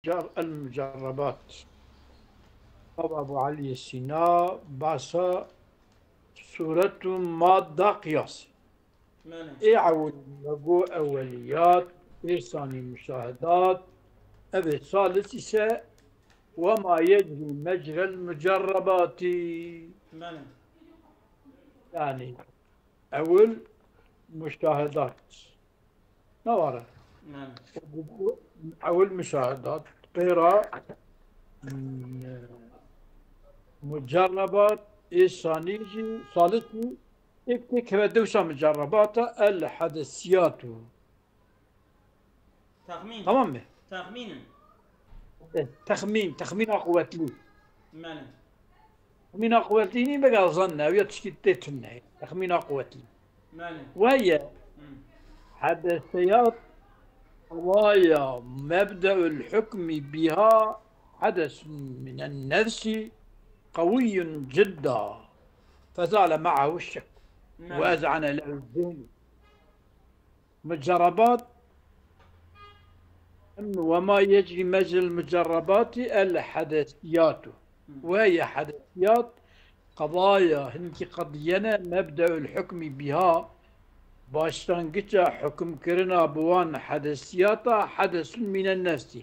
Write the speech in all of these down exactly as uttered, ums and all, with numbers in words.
cer-, el-mucerrebat. Bab Ebu Elî Sîna, behsa sûret û madda qiyasê. Belê. Ê ewil me got eweliyat, ê sanî muşahedat, ev ê salis ise ve ma yecrî mecrel mucerrebatî. Belê. Yanî ewil muşahedat. Ne ware? Belê. Ewil muşahedat. Pêra, mm, mucerrebat, ê sanî jî, salis jî, êk têkeve dewsa mucerrebata el hedesiyatu. Texmîn. Tamam mı? Texmîn in. Eh, texmîn, texmîna quwetlî. Belê. Texmîna quwetlî nî, bega zanne, ew ya tişkî tê tune. Texmîna quwetlî. Belê. Weye, Hmm. hedeseyat, waya mebdeul hukmî biha hedesun minen nefsî qewiyun cidda. Fezale ma'ahu şek. Belê. Ve ez'ane lehu zihn. Mucerrebat, em, ve ma yecrî mecrel mucerrebati el hedesiyatu. Hı. Ve ye hedesiyat, qedaya, hinkî qediyene, mebdeul hukmî biha, başlangiça hukmkirina bi wan hedesiyata, hedesun mînen nefsî.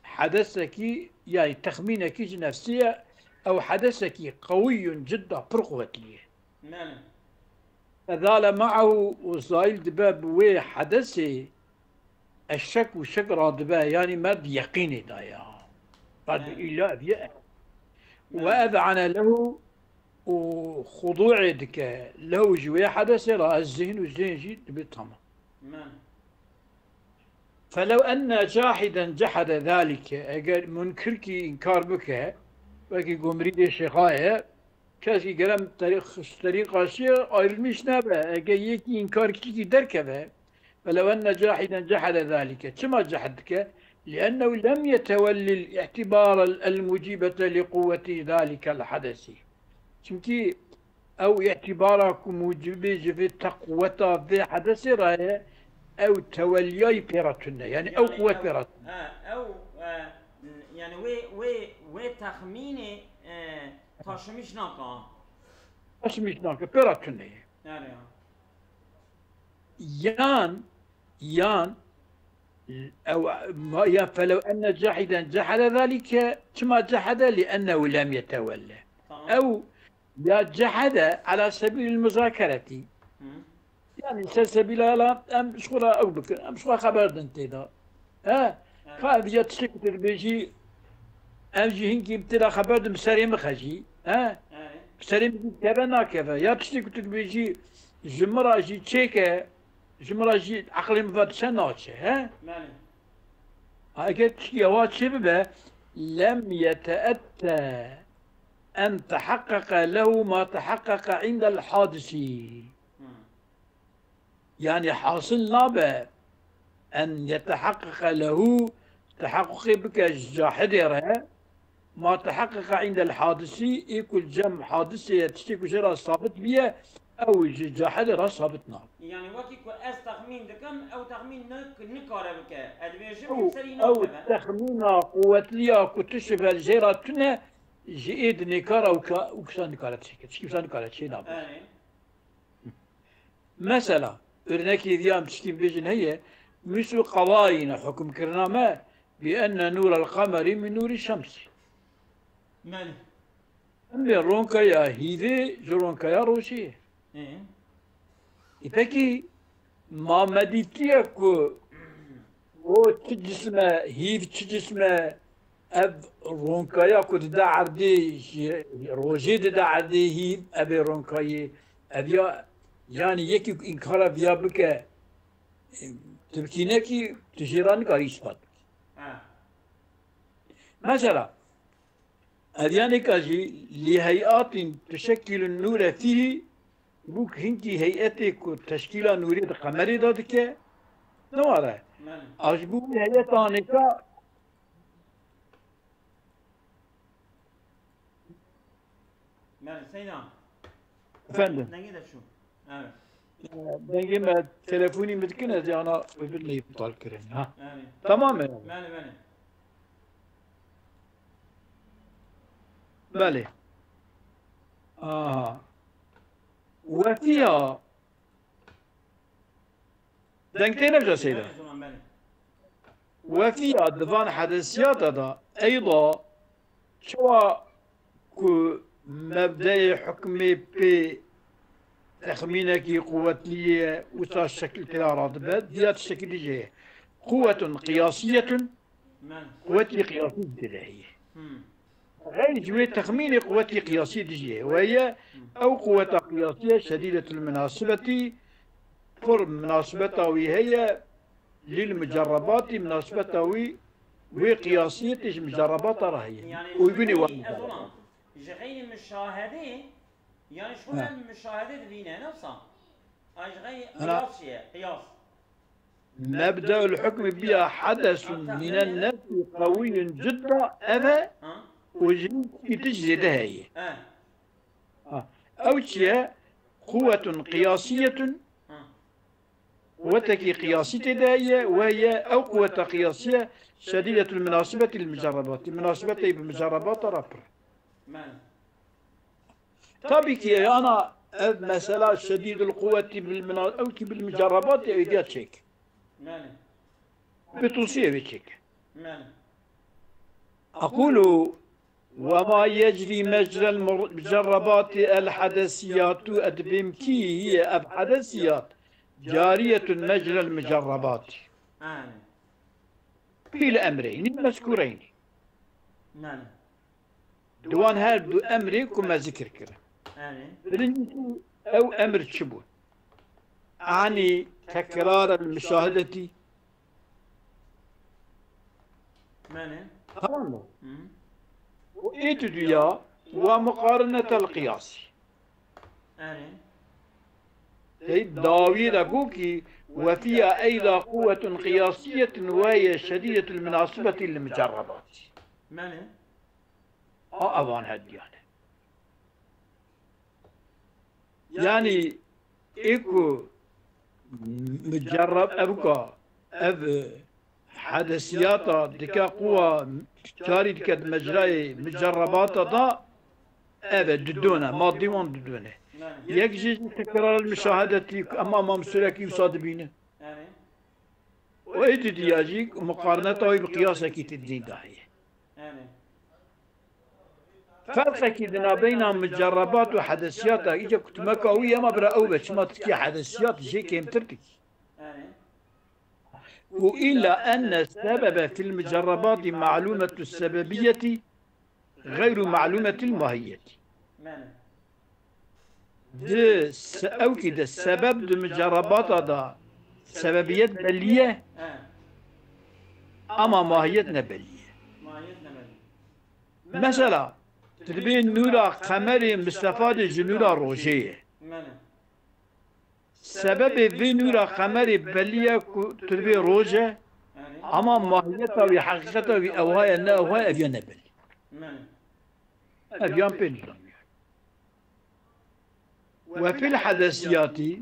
Hedesekî, yanî texmînekî ji nefsî ye, ew hedesekî qewiyun cidda, pir quwetlî ye. Belê. Fezale ma'ahu, û zayil dibe bi wê hedesê, eşşek û şek radibe, yanî me di yeqînê de ya. Qad Belê. illa ev ye. Belê. Ve ez'ane lehu, û xudu'ê dike lehu ji wê hedesê re, ez zihn û zihn jî dibe tamam. Belê. Felew enne cahiden cehede zalike, eger munkirkî înkar bike, wekî gomrîdê şêxa ye, keskî gerem terî-, terîqa şê ayrılmış nebe, eger yekî înkar kîkî derkeve, felew enne cahiden cehede zalike. Çima cehd dike? Liennehu lem yetewellil i'tibarel el mucibete li quwweti zalikel hedesi. Çimkî ew îtîbara ku mucibê ji vê teqweta vê hedesê re ye, ew teweliyayî pê re tune. Yanî ew Yanî quwet ew, pê re tune. He, ew, e, yanî wê, wê, wê texmînê, e, taşimîş naka. Taşimîş nake, pê re tune ye. Erê ya. Yan, yan, ew, ma, ya felew enne cahiden cehede zalike, çima cehede? Li ennehu lem yetewelle. Tamam. Ew, Ya cehede ala sebîlil muzakeretî. Hı. Yanî ser sebîla la em ji xwe re ew bikin, em ji xwe xeber din tê de. He? Evet. Ka ev ya tiştê ku tu dibêjî, em jî hinkî bi tê de xeber din bi serê min xejî. He? Evet. Bi serê min jî keve nakeve. Ya tiştê ku tu dibêjî ji min re jî çêke, ji min re jî eqlê min ve diçe naçe. He? Belê. Ha, eger tiştî ewa çê bibe, lem yeteette en teheqqeqe lehu ma teheqqeqe indel hadisi. Hmm. Yanî hasil nabe en yeteheqqeqe lehu, teheqqeqê bike ji cahidê re, ma teheqqeqe indel hadisi, ê ku li cem hadisê ye, tiştê ku jê re sabit biye, ew ji cahidê re sabit nabe. Yanî wekî ku ez texmîn dikim, ew texmîn nik-, nikare bike. Ez dibêjim, Ew, serî ew nakeve. Texmîna quwetliya ku tu ji ber jê re tune, ji ê di nêkara û ka-, û kisa nikare çêke. Çi kisa nikare çê nabe. Erê. Mesela, örnekê diya em tiştî bêjin heye, mislu qadayîne hukmkirina me, bi enne nûrel qemeri min nûrî şemsî. Belê. Em bê ronkaya hîvê ji ronkaya rojê ye. Ê? Ê, pekî, ma me dîtiye ku o çi cism e, hîv çi cism e, ev ronkaya ku dide erdê, ji rojê dide erdê hîv, ev ê ronkayê, ev ya, yanî yekî ku înkara viya bike, tu bikî nekî, tu jê re nikarî îspat bikî. Ha. Mesela, Eryanêka jî lî heyatin tişekîlun nûre fîhî, bûk hinkî heyetê ku teşkîla nûrê di qemerê de dike, ne ware. Belê. A ji bo wî heyeta nêka Belê, Seyda. Efendim? Dengê de çû. Evet. Ee, dengê me telefonî min dikin, ez ana öbürüne iptal kirin. Ha. Evet. Tamam mı? Belê, belê. Belê. Aha. Wefiya. Deng tê ne Seyda? Belê, tamam, belê. Wefiya di van hedesiyata de, eyda çawa ku mebdeyê hukmê pê texmînekî quwetliye, wisa şekil tê de radibe, diya tiştekî dî jê ye. Quwetun qiyasiyetun, Belê. Quwetî qiyasî tê de heye. Hmm. Xeyr ji wê texmînê quwetî qiyasî dijî ye. Weye ew quweta qiyasî ye, şedîdetul minasibetî, pir minasibeta wî heye, lil mucerrebatî, minasibeta wî wê qiyasiyê tê ji mucerrebata re heye. Yani, û binê wan. Ji xeynî muşahedê, yani, şu He. Hem muşahedê dibîne, ne wisa? Ay, ji xeynî Ana- qiyas çi ye? Qiyas. Mebdeul hukmi biya hadesun minen nefsi qewiyun cidda eve Ha? û ji îtiş zêde heye. Eh. Ha. Ew çi ye? Quwetun qiyasiyetun. Ha. Quwetekî qiyasî tê de heye, we ye ew quweta qiyasiye şedîdetul minasibeti lil mucerrebatî. Minasibetê bi mucerrebata re pir. Belê. Tabii ki, yana ev mesela şedîdul quwweti bil mina-, ew ki bil mucerrebat ev diya çêk. Belê. Bi tosî ev çêk. Belê. Aqulu ve ma yecrî mecrel mur-, mucerrebati el hedesiyatu edbimkî hiye ev hedesiyat cariyetun mecrel mucerrebati. Belê. Fîl emreyni mezkûreyni. Belê. Di wan her du emrê ku me zikir kirin. Erê. Birincisi ew emir çi bû? Anî tekrar el müşahedetî. Belê. Tamam mı? Hı. Û ê duduya ve muqarinetel qiyasî. Erê. Ey dawî de got ki, "Ve fiya eyda quwwetun qiyasiyetun ve ye şedîdetul minasibeti lil mucerrebatî." Belê. A evan hediyane. Yani, ê ku mucerreb evka, ev, e, hedesiyata dike quwa, carî dike di mecrayê mucerrebata da, ev e, didone, madî wan didone. Yek jê jî tekrar el müşahedetî, ema Mam Surekî wisa dibîne. Û ê didiya jî muqarineta wî bi qiyasekî tê dîn de heye. Ferqekî di navbeyna mucerrebat û hedesiyata, îca kutimeka wî ema bira ew be, çima tikî hedesiyat jê kêmtir dikî. Û illa enne sebebe fil mucerrebati ma'lumetu sebebiyeti gayru ma'lumetil mahiyeti. Di se-, ew ki de sebeb di mucerrebata da sebebiyet belî ye, ama mahiyet ne belî ye. Mesela, tu dibê nûra qemerê mistefadê ji nûra rojê ye. Sebebê vê nûra qemerê belî ye ku tu dibê roj e, ama mahiyeta wî, heqîqeta wî ewha ye, ne ewha ye, ev ya ne belî. Ev yan pê nizaniye. Ve fil hedesiyatî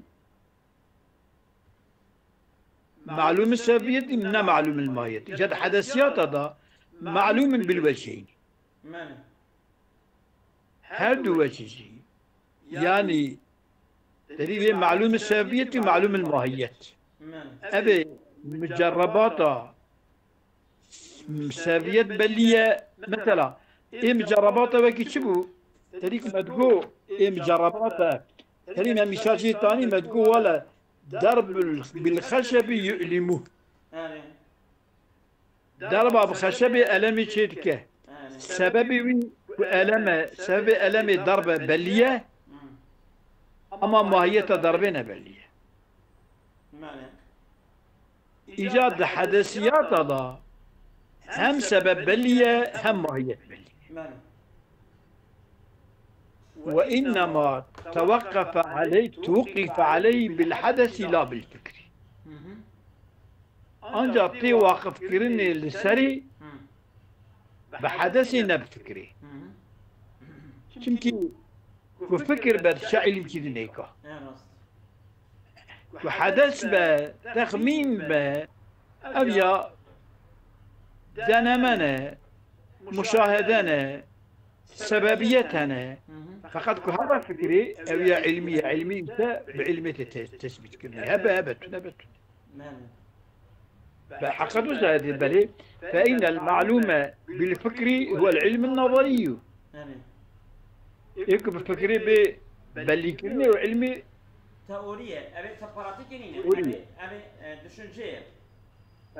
ma'lûmî sebebiyetî ne ma'lûmî mahiyetî. Îca di hedesiyata da ma'lûmî bil weceyni. Her du wecî jî. Yanî, derî vê ma'lûmî sebebiyetî ma'lûmî mahiyet. Ev ê mucerrebata sebebiyet belî ye. Mesela, ê mucerrebata wekî çi bû? Terî ku me digo, ê mucerrebata, terî me mîsal jê tanî me digo, wele derbul bil xeşebî yu'limû. Derba bi xeşebê elemê çê dike. Sebebê wî ku elem e, sebebê elemê derbe belî ye, ama mahiyeta derbê ne belî ye. Îca di hedesiyata da hem sebeb belî ye, hem mahiyet belî ye. Ve innema teweqqefe aleyh, tuwqife aleyh bil hedesi la bil fikri. Ancak tê waqifkirinê li serî bi hedesê ne bi fikirê. Çimkî ku fikir be, şe îlmkî dinêka. Ku hedes be, texmîn be, ev ya deneme ne, muşahede ne, sebebiyet hene. Feqet ku hebe fikrî, ew ya ilmî ye, ilmî ise bi ilmê tê te-, tesbît kirinê. Hebe, hebe tune, hebe tune. Be heqet wisa dê belê. Fe innel ma'lume bil fikri huwel ilmun nazariyyu. Ê ku bi fikrê bê bellîkirinê û ilmî teorî ye. Ev ê te pratîkê nîne. Teorî ye. Ev ê, ev ê, e, düşünce ye.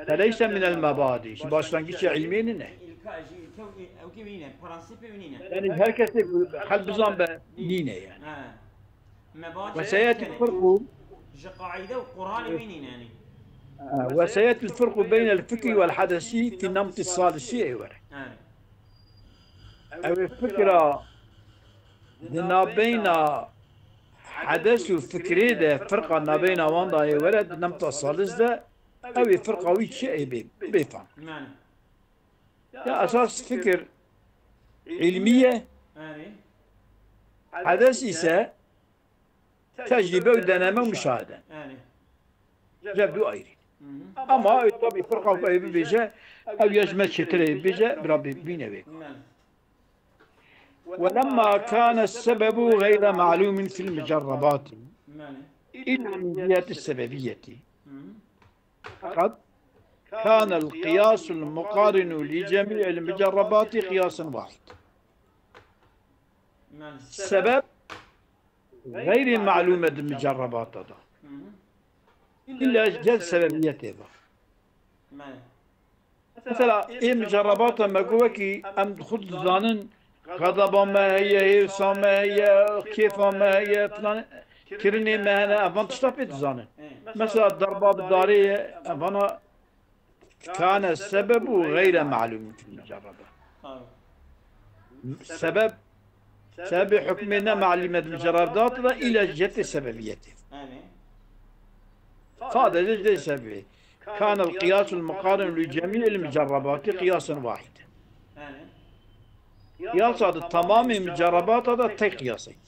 Feleyse minel mebadî. Ji başlangîçê ilmê nîne. Ji îlka, ji îlke û ewkê wî nîne. Prensîpê wî nîne. Yani her kesê xelk bizan be nîne yani. He. Mebadî Ve seyetil fırku ji qaîde û Qur'anê wî nîne yani. Ve seyetil fırku beynel fikri vel hadesi fi nemti salisi ê were. He. Ew ê fikra di nabeyna hedes û fikrê de, firqa nabeyna wan da ê were di nemta salis de, ew ê firqa wî çi ê bê, bê fan. Yani. Ya esas fikir ilmî ye. Yani. Hedes ise tecrübe û deneme û muşahede. Yani. Cev du ayrı. Hı hı. Ama tabi firqa ku ev bibêje, ev ya ji me çêtir ê bibêje, bira bî-, bîne wê. Yani. ولما كان السبب غير معلوم في المجربات إلا من جهة السببية. Hı hı. Fakat kânel qiyâsul muqarinu li cemî'il mucerrebâti qiyâsen wahîd. Sebep xeyrî malûm e di mucerrebata de. Îlla ji cihê sebebiyetê ve. Mesela ê mucerrebata me ku wekî em xwe dizanin, xedeba me heye, hêrsa me heye, kêfa me heye, filan kirinê me hene, evan tişta pê dizanin. Mesela darba bi darê ye, evana kane sebebu xeyre malûm fil mucerrebe. Sebep, sebebê hukmê ne malûm e di mucerrebat de, îla ji cihê sebebiyetê. Sadece ji cihê sebebê. Kane l-qiyâsul muqarinu li cemî'il mucerrebati qiyasen wahîden. Qiyasa di tamamê mucerrebata de tek qiyasekî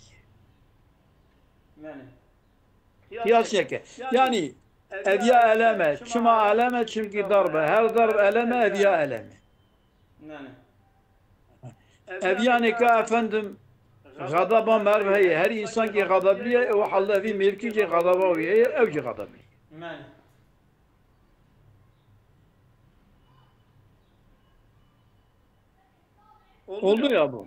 ye. Qiyas yek e. Yani, ev ya elem e. Çima elem e? Çimkî darb e. Her darb elem e, ev ya elem e. Ev yanê ka efendim, xedeba merv heye. Her însankî xedeblî ye, o halde evî mêrkî jî xedeba wî heye, ew jî xedeblî ye. Oldu ya bu.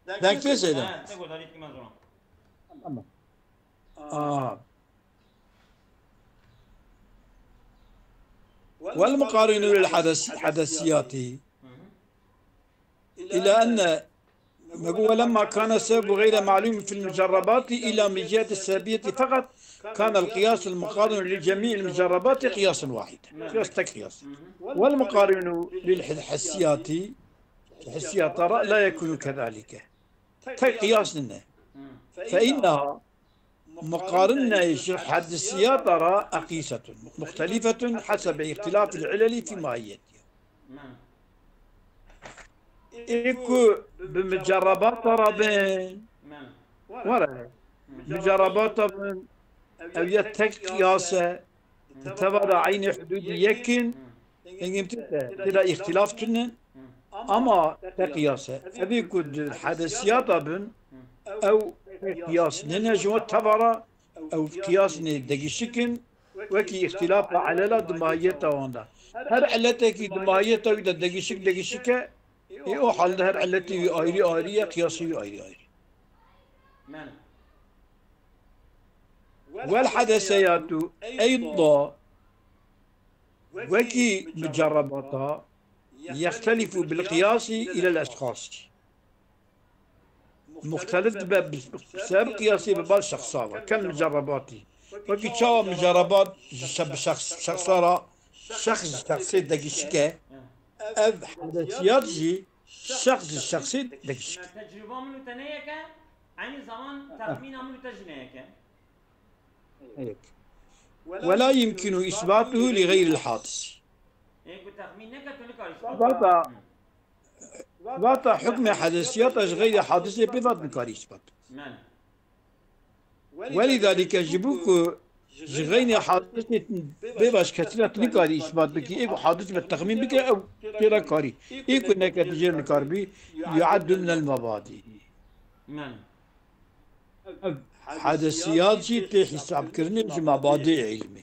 Dengê seyda. Tamam. Aa. Vel muqarinu lil hades-, hadesiyati. Ila enne, me got, "Ve lemma kane sebebu gayre ma'lum fil mucerrebati ila min ciheti sebebiyeti fakat kane el qiyas el muqarinu li cemi'il mucerrebati qiyasen wahid." Qiyas, tek qiyas. "Vel muqarinu lil hissiyati", hissiyata ra la yekunu kezalike. Tek qiyas nine. Fe inneha muqarine ji hadisiyata ra eqisetun, muxtelifetun hesebe îxtilafil ileli fî mahiyetiha. Ê ku bi mucerrebata ra bin, were, mucerrebata bin, ew ya tek qiyas e, di teva de eynî hudûdî yek in, Dengê min tê de, tê de îxtilaf tune, ama te qiyas e. Evê ku di hedesiyata bin, ew qiyas nene ji wan teva re, ew qiyas nê degişik in, wekî îxtilafa elela di mahiyeta wan de. Her illetekî di mahiyeta wî de degişik, degişik e, ê o halde her illetê wî ayrî ayrî ye, qiyasê wî ayrî ayrî. Vel hedeseyatu eyda Wekî mucerrebata yextelifu bil qiyasî ilel eşxasî. Muxtelif dibe bi, bi ser qiyasî bi bal şexsa ve. Kel mucerrebatî. Wekî çawa mucerrebat ji şe-, bi şexs, şexsa ra, şexs ji şexsê degişik e, ev hedesiyat jî şexs ji şexsê degişik e. Tecrüba min û te ne yek e, aynı zaman tahmîna min û te jî ne yek e. Yek. Ve la yumkinu isbatuhu li gayril hadisi. Ê ku texmîn neke, tu nikarî isbat. Vata, vata hukmê hedesiyata ji gayrê hadisê pê vat nikarî isbat. Men. Welîdalîke ji bo ku ji xeynê hadisê bê baş kesî re tu nikarî îsbat bikî, ê ku hadis ve texmîn bike ew tê re karî. Ê ku nekete jê re nikarbî, yu'eddu minel mebadî. Ev hadisiyat jî tê hîsabkirinê ji mebadî îlmê.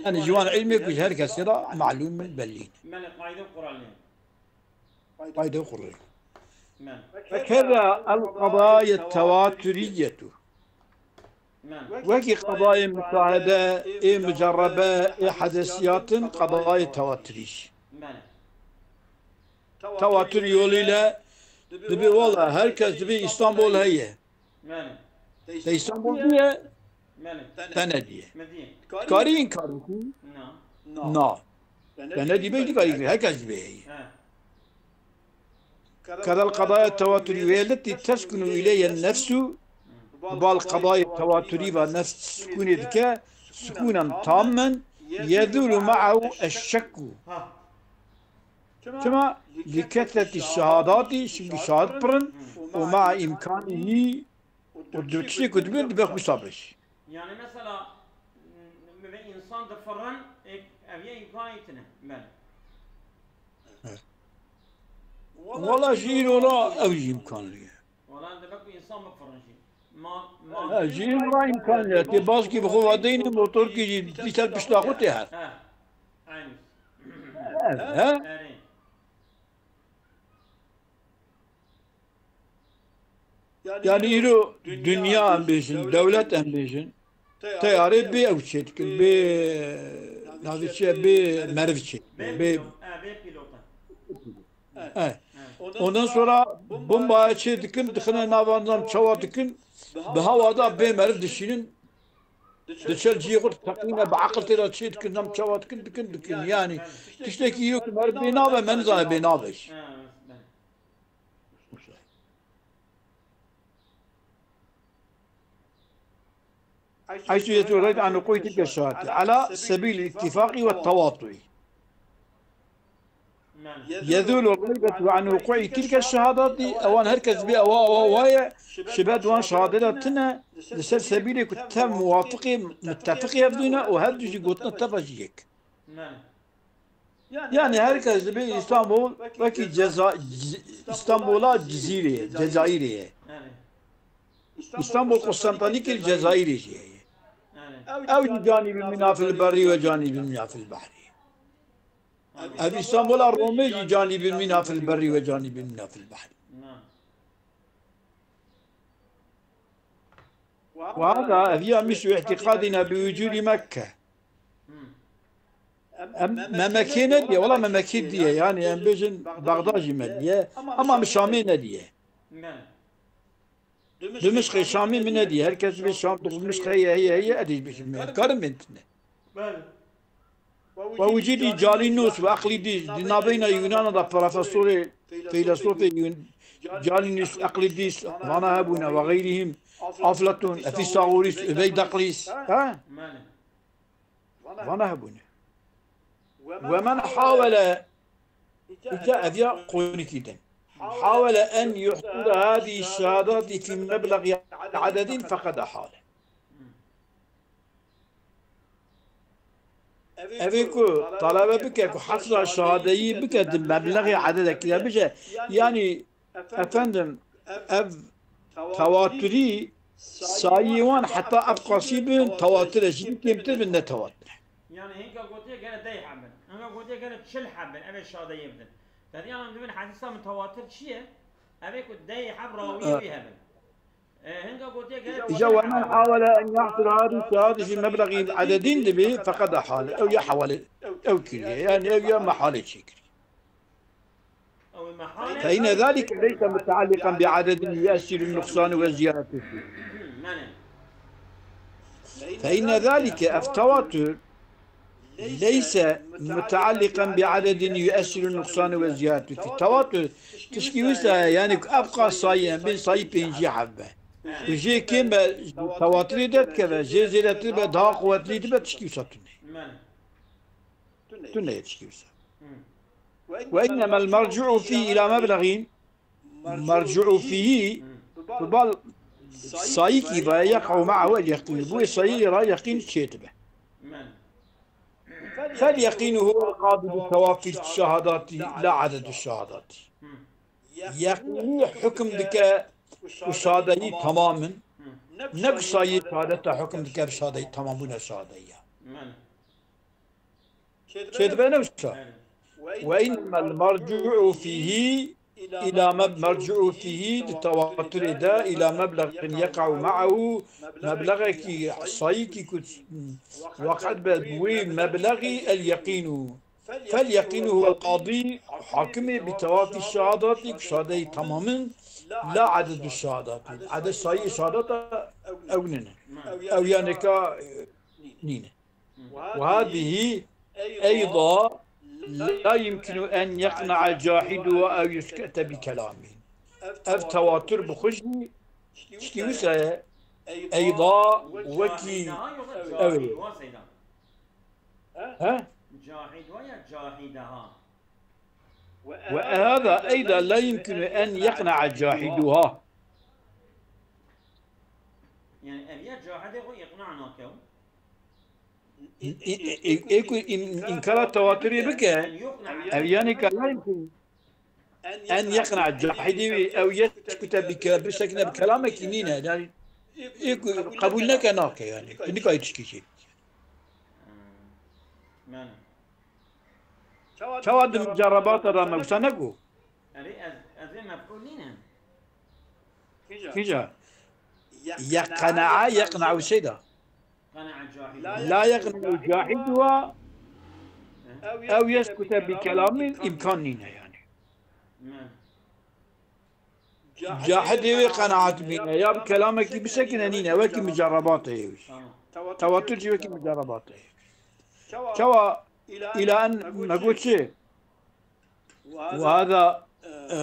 Yani ji wan ilmê ku ji her kesî re malûm in, bellî ne. Belê, qaîde Qur'anê. Qaîde Qur'anê. Belê. Fekeza el qadaya tewaturiyyetu. Belê. Wekî qadayê muşahede, ê mucerrebe, ê hedesiyatin, qadayê tewaturî jî. Belê. Tewatur yolî le dibe, wala her kes dibe Îstanbul heye. Belê. Te Îstanbul diye, Belê. Te ne diye. Me diye. Karî inkar bikî? Na. Na. Te ne diye, belkî karî, her kes dibe heye. He. Kedel qadaya tewaturî ve letî teskunu ileyhe nefsu, bal qadayê tewaturî ve nefs sukûnê dike, sukûnen tammen, yezûlu ma'ehu eşşekku. Ha. Çima? Li kesretî şehadatî, çünkü şahid pir in, û ma îmkanî û du tiştê ku dibin, dibe xwîsa beş. Yani mesela, m-, m-, insan difirin, e, ev ye imkanî tine. Belê. Evet. Wala ji îro ra ew jî imkanî ye. Wala dibe ku insan bifirin jî. Ma, ma Ha, ji îro ra imkanî ye. Tê baskî bi xwe ve deynê, motorkî jî dîser pişta xwe tê her. He. Aynı. Evet, he? Erê. Yani îro dinya em bêjin, dewlet em bêjin, teyarê bê ew çê dikin, bê navê çi ye, bê meriv çê dikin, bê Bê pilot, e, bê pilot, e. He. Ondan sonra bombayê çê dikin, dixine nava nizam çawa dikin, bi hewa da bê meriv dişînin, diçe cihê xwe diteqîne, bi eqil tê de çê dikin, nizam çawa dikin, dikin, dikin. Yani tiştekî yok, meriv bê nabe, me nizane bê nabe jî. Ha, evet, belê. حيث يتولد عن وقوع تلك الشهادة على سبيل الاتفاق والتواطؤ. يزول الريبة عن وقوع تلك الشهادات، ئەوان هەر کەس بێ ئەوە ئەوە وایە، شبهت وان شهادەت تنە لەسەر سەبیلێک و تە موافقێ متفقێ هەردووینە و هەردوو جی گوتنە تەفە جی یەک. Yani her kes dibe Îstanbul wekî ceza, c-, Îstanbula Cizîrê ye, Cezayirê ye. Îstanbul Konstantinîkê li Cezayirê jî heye. Ew jî canî bi mîna fil berrî ve canî bi mîna fil behrî. Ev Îstanbula Romê jî canî bi mîna fil berrî ve canî bi mîna fil behrî. Wahada ev ya mîs û îtîqadî ne bi wicûdî Mekke. Em Memekê nediye, wela Memekê diye. Yani em bêjin Bexda jî me diye. Ama em Şamê nediye. Dimişqê Şamê min nediye. Her kes bê Şam, Dimişq heye, heye, heye, ez ê bêjim me. Karim bên tine. Ve wicîdî Calînus ve Eqlîdîs, di navbeyna Yunana da profesorê, feylesofê Yun-, Calînus, Eqlîdîs, vana hebûne ve xeyrîhim, Aflatun, Efîsaxorîs, Üveydaqlîs, ha? Vana hebûne. Ve men hawele, îca ev ya qonikî din. Hawele en yuhsira hadi şehadati fi meblagi adedin feqed ahale. Evê ku talebe bike ku hesra şahadeyî bike di meblexê ededekî de bije, yanî efendim ev tewaturî sayî wan heta ev qasî bin, tewatir e, ji kêmtir bin ne tewatir e. Yani hinka gotiye gene dey hebin, hinka gotiye gene çil hebin, ev ê şahadeyê bidin. Tedî yanî dibin hedîsa min tewatir çi ye? Ev ê ku dey heb rawiyê wî hebin. Îca we men hawele en yahsira hadi şehadati fi meblexî ededîn dibî feqed ahale. Ew ya hewale, ew kiriye. Yani ew ya mehale çêkiriye. فإن ذلك ليس متعلقا بعدد يؤثر النقصان والزيادة فيه. فإن ذلك ev tewatur ليس متعلقا بعدد يؤثر النقصان والزيادة فيه. Tewatur tişkî wisa ye, yani ku ev qas sayî em bên sayî pêncî heb be. Ku jê kêm be, tewatirê derdikeve, jê zêdetir be, daha quwetlî dibe, tişkî wisa tune. Tune ye tişkî wisa. وإنما المرجع فيه إلى مبلغ Merci'u fîhî, bi bal Sayîkî ve yeqe'u me'ehu el-yeqîn. Bo wê sayî ra yeqîn çêdibe. Fel-yeqînu huwel qadî bi tewafî şehadati la adedu şehadati. Yeqînî hukm dike ku şadeyî temam in. Ne ku sayî şehadeta hukm dike bi şadeyî, temambûna şadeyiya. Çêdibe ne wisa? Ve innemel mercu'u fîhî ila meb-, mercu'u fîhî di tewaturê de ila meblexin yeqe'u me'ehu, meblexekî sayîkî ku weqet be bi wî meblexî el-yeqînu. Fel-yeqînu huwel qadî, hakimê bi tewafî şehadatî ku şadeyî temam in, la adedu şehadatî. Aded sayî şehadata ew nîne. Ew yanê ka, e, nîne. Ve hadihî eyda la yumkinu en yeqne'a cahiduha ew yuskete bi kelamî. Ev tewatur bi xwe jî tiştî wisa ye. Eyda wekî ew ê. He? Cahiduha ya cahideha? Ve hada eyda la yumkinu en yeqne'a cahiduha. Yani ev ya cahidê xwe iqna nake. Ê ku înkara tewaturê bike, ev yanî ka la yumkinu en yeqne'a cahidî wî, ew yetkute bi ke-, bisekine bi kelamekî nîne. Yani ê ku qebûl neke nake yani. Tu nikayî tişkî çê. Çawa di mucerebata de me wisa negot? Erê ez, ez ê mef'ûl nînim. Kîja? Yeqne'a, yeqne'u şeyda. La yeqne'u cahiduha ew yeskute bi kelamîn îmkan nîne yani. Cahidê wê qenaet bîne, ya bi kelamekî bisekine nîne, wekî mucerebatê ye wî. Tewatur jî wekî mucerebatê ye. Çawa îla en me got çi? Ve hada, e,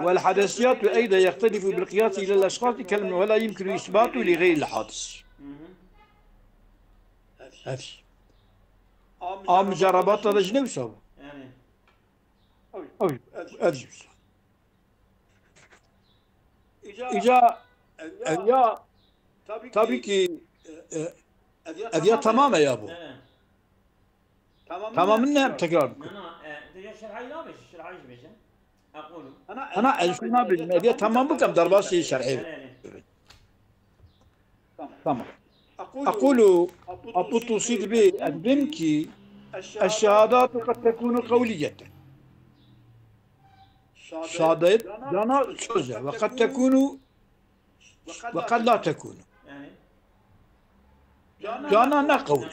والحدثيات أيضا يختلف بالقياس إلى الأشخاص كالم-، ولا يمكن إثبات لغير الحادث. Ev. A mucerebata de jî ne wisa bû? Ev, ev jî wisa. Îca ev ya, tabii ki, e, ev ya tamam e ya bu. Tamam ne, tekrar bikin. Na, na, e, tu ya şerhayî nabêjî, şerhayî jî bêje. Equlu. Ana ez şuna bêjim, ev ya tamam bikim, derbasî şerhê. Belê, belê. Tamam. Equlu, Abu Tusi dibê, ez bêm ki, eşşehadatu qed tekunu qewliyeten. Şadet, cana söz e. Ve qed tekunu, ve qed la tekunu. Yani? Cana ne qewle.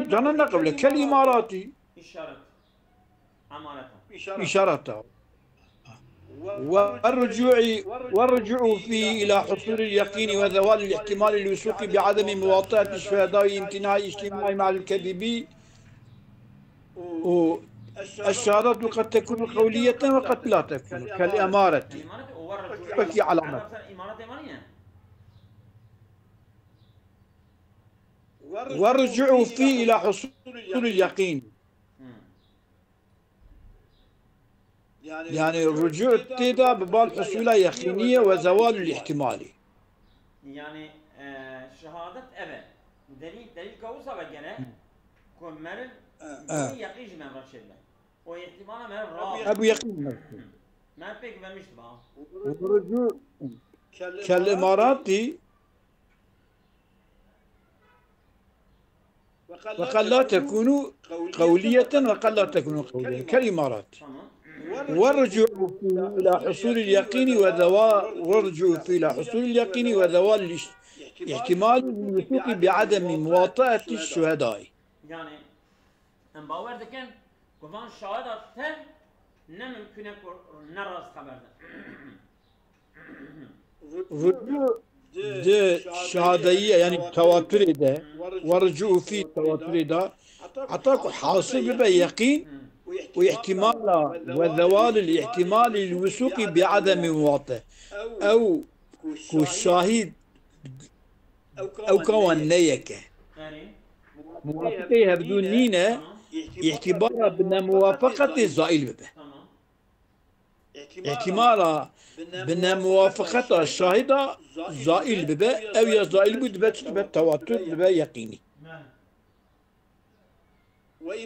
Cana ne qewle. Kel imarati. İşaret. Amareta. İşareta. والرجوع، والرجوع فيه إلى حصول اليقين وزوال الاحتمال للوثوق بعدم مواطأة الشهداء وامتناع الاجتماع مع الكذب. والشهادة قد تكون قولية وقد لا تكون، كالأمارة. وكي علامة. والرجوع فيه إلى حصول اليقين. Yani rücu tê de bi bal husula yeqînî ye ve zewalul îhtîmalî. Yani, e, şehadet ev e. Delîl, delîl ka wisa ve gele ku meriv, e, yeqîn ji me re çêbe. O îhtîmala meriv ra. Ebu yeqîn me. Me pêk vemişti ba. Rücu kel imarati. وقد لا تكون قولية وقد لا تكون قولية كالإمارات. والرجوع إلى حصول اليقين وذوا-، والرجوع إلى حصول اليقين وذوال الاحتمال للوثوق بعدم مواطأة الشهداء. Yani, em bawer dikin ku van şahida tev ne mimkun e ku ne rast xeber de. Rücu di şahadeyî, yani tewaturê de, ve rücu fî tewaturê de, heta ku hasil bibe yeqîn û îhtimala ve zewalil îhtimalî li wisûqî bi ademî muwate. Ew ku şahîd ew kawan ne yek e. Muwafiqê hevdû nîne, îhtibara bi nemuwafeqetê zaîl bibe. Îhtîmala bi nemuwafiqeta şahida zaîl bibe, ew ya zaîl bû dibe çi dibe? Tewatûr dibe yeqînî.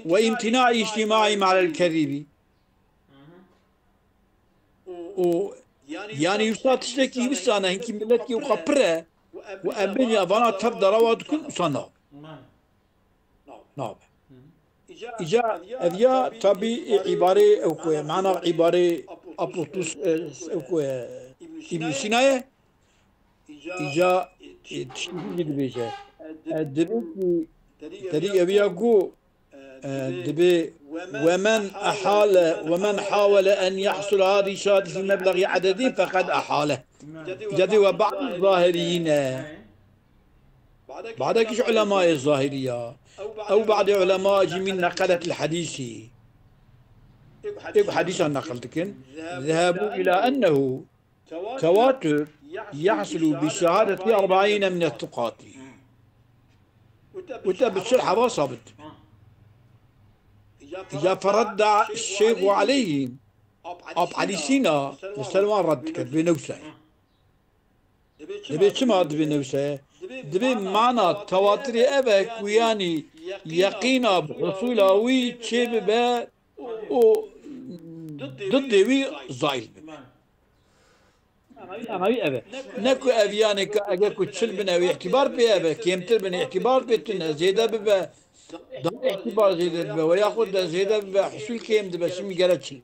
Ve îmtînaî îctîmaî me'el kezîbî. Û yanî wisa tiştekî wisa ne, hinkî miletî wisa pir e û em bêjin vana tev derewa dikin, wisa nabe. Nabe. Îca ev ya tabî îbarê ew ku ye, mana îbarê Apotus, e, ew ku ye, Îbn Sîna ye. Îca, e, tiştekî jî dibêje. E, dibê ku terî ev ya ku, e, dibê ومن أحال، ومن حاول أن يحصل هذه الشهادة في مبلغ عددي فقد أحاله. Îca dê we ba'd zahiriyî ne. Badekî ji ulemayê zahirî ya. Ew badê ulema jî min neqelet li hedîsî. Ê ku hedîsan neqil dikin. Zehebu ila ennehu tewatur yahsulu bi şehadeti erba'îne min ettuqatî. Û te bi çil heva sabit. Îca feredda şeyxu aleyhîm. Ap Elî Sîna li ser wan red dike, dibê newsayê. Dibê çima dibê newsayê? Dibê mana tewatirê ev e ku yanî yeqîna bi husûla wî çêbibe û didê wî zayîl bibe. Mana wî ev e. Ne ku ev yanê ka eger ku çil bin ew îtîbar pê ev e, kêmtir bin îtîbar pê tune, zêde bibe, dan îtîbar zêde bibe, we yaxud de zêde bibe, husûl kêm dibe, şimdi gere çil.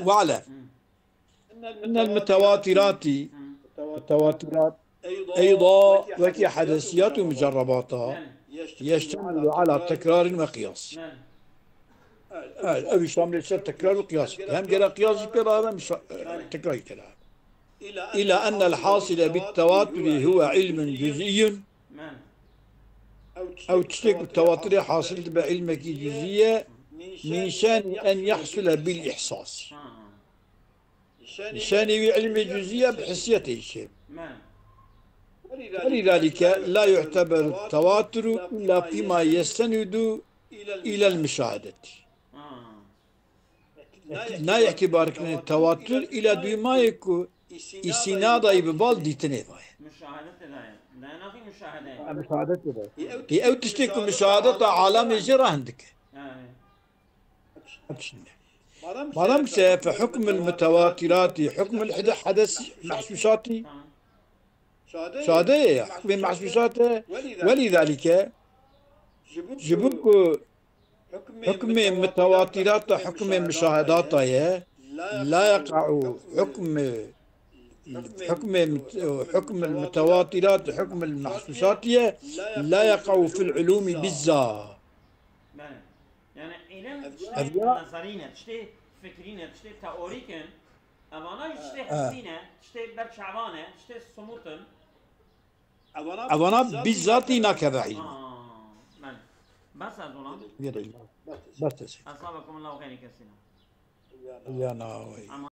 Ve'lem. Innel mutevatirati, mutevatirât, eyda wekî hedesiyat û mucerrebata, yeştemilu ala tekrarin ve qiyas. Evet, ev şamilê ser tekrar û qiyas. Hem gere qiyas jî pê ve, hem şa-, e, tekrar jî pê ve. Ila ennel hasile bit tevaturi huve ilmun cüz'iyyun. Ew tiştê ku tewatirê hasil dibe ilmekî cüzî ye, min şenî en yahsule bil ihsas. Şenî wî ilmê cüzî ye bi hissiyetê çê. Felidalike la yu'teberu tevaturu illa fîma yestenidu ilel müşahedeti. Nayê îtîbar kirinê tewatur îla duymayê ku îsînada yî bi bal dîtinê ve ye. Muşahedetê de ye. Dayanakî muşahedeyê. Ha, muşahedetê de. Ê ew tiştê ku muşahedeta alemê jê re hin dike. Madem se fe hukmul mutevatirati hukmul hede-, hedes mehsusati. Şade ye, hukmê mehsusat e. Welî zalike, ji bo ku hukmê mutewatirat da hukmê muşahedata ye, la yeqa'u hukmê, hukmê mut-, hukmê mutewatirat hukmê mehsusat ye, la yeqa'u fil ulumi bizza. Bele. Yani îlim Ev tiştê ya- nezerî ne, tiştê fikrî ne, tiştê teorîk in. Evana jî tiştê Ha. hissî ne, tiştê ber çavan e, tiştê somut in. Evana bizzatî nakeve îlm. Ha, bele. Bes ez olan. Bes ez. Esabekumullahu xeyrî kesîna. Ya na, oy. Ama